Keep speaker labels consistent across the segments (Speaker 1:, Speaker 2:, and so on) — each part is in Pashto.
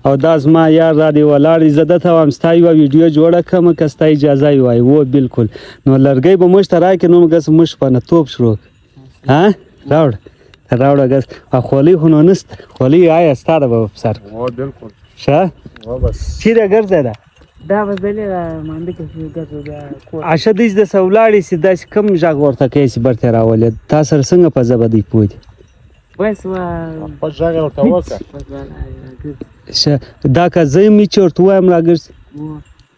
Speaker 1: او دا زما یار را دی ولاړ دی، زه درته وایم ستا یوه ویډیو جوړه کړم که ستا اجازه وي. وایي وو بالکل. نو لرګی به موږ ته راکړې، نو موږ موږ په توپ شروع ها راوړه راوړه ګس. خولۍ خو نو نشته، خولۍ آیا ستا ده به په سر؟
Speaker 2: هو بالکل.
Speaker 1: ښه
Speaker 2: هو بس.
Speaker 1: چیرې ګرځې ده؟
Speaker 3: دا بس دلې مانده کې ګرځو بیا کور.
Speaker 1: اشه دوی د سولاړې سي داسې کوم غږ ورته کوي چې برته راولې؟ تا سره څنګه په ژبه دی پوه دي؟
Speaker 3: بس وا
Speaker 2: خپل غږ ورته وکړه.
Speaker 1: ښه دا که زه یم چې ورته ووایم راګرځي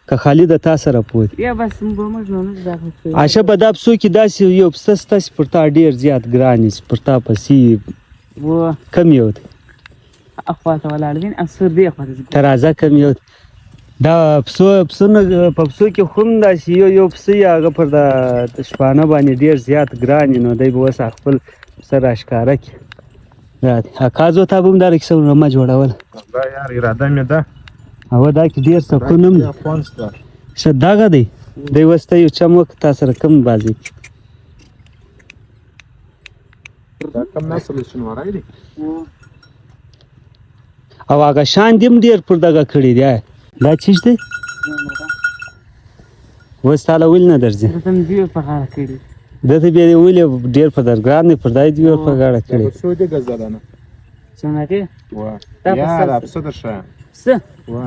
Speaker 1: که خالي د تا سره پوه دي؟
Speaker 3: یا بس موږ نو نه دا خو
Speaker 1: اشه په دا پسو کې داسې یو پسه سته چې پر تا ډېر زیات ګران وي، چې پر تا پسې
Speaker 3: و
Speaker 1: کم یو دی؟
Speaker 3: اخوا ته ولاړ دي، اسور دی اخوا ته.
Speaker 1: ته راځه کم یو دی دا پسو؟ پسونه په پسو کې خو هم داسې یو یو پسه یې هغه پر د شپانه باندې ډېر زیات ګران وي، نو دی به اوس خپل پسه راښکاره کړي. دا دی اکا زو تا به هم دا کیسه رمه جوړوله.
Speaker 2: دا یار اراده مې ده.
Speaker 1: او دا کې ډېر سکون هم دی.
Speaker 2: خوند شته.
Speaker 1: ښه دغه دی، دی اوس ته یو چم وکړه، تا سره کوم بازي.
Speaker 2: دا کوم نسل شنواری دی؟
Speaker 1: او هغه شان دې هم ډېر پر دغه کړی دی. دا چیش دی؟ اوس تا له ولې نه درځي؟
Speaker 3: دته مې دوی په غاړه کړي.
Speaker 1: ده ته بیا دې ولې ډېر په درګران دی، پر دای دوی په غاړه کړی.
Speaker 2: څو دی ګزده نه؟
Speaker 3: څنګه
Speaker 2: وا
Speaker 3: دا په
Speaker 2: یا
Speaker 3: څه؟
Speaker 2: دا پسه درشه.
Speaker 3: څه
Speaker 2: وا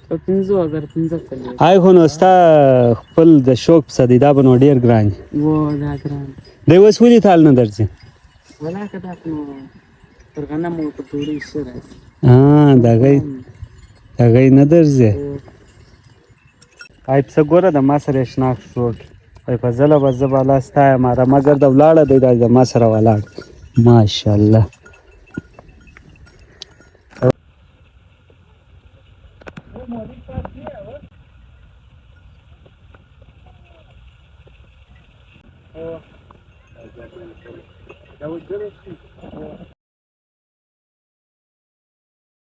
Speaker 3: په 5045.
Speaker 1: آی خو نو ستا خپل د شوق پسه دی، دا به نو ډېر ګران دی.
Speaker 3: و دا ګران
Speaker 1: دی اوس ولې تال نه درځي؟
Speaker 3: ولا که دا نو پر غنمو په ډوډۍ ښه راځي.
Speaker 1: دغه یې نه درځي. آی پسه ګوره د ما سره یې شناخت شروع کړي. وایي په ځله به زه بالا ستا یم، رمه ګرده ولاړه دی، دا د ما سره ولاړ. ماشاءالله.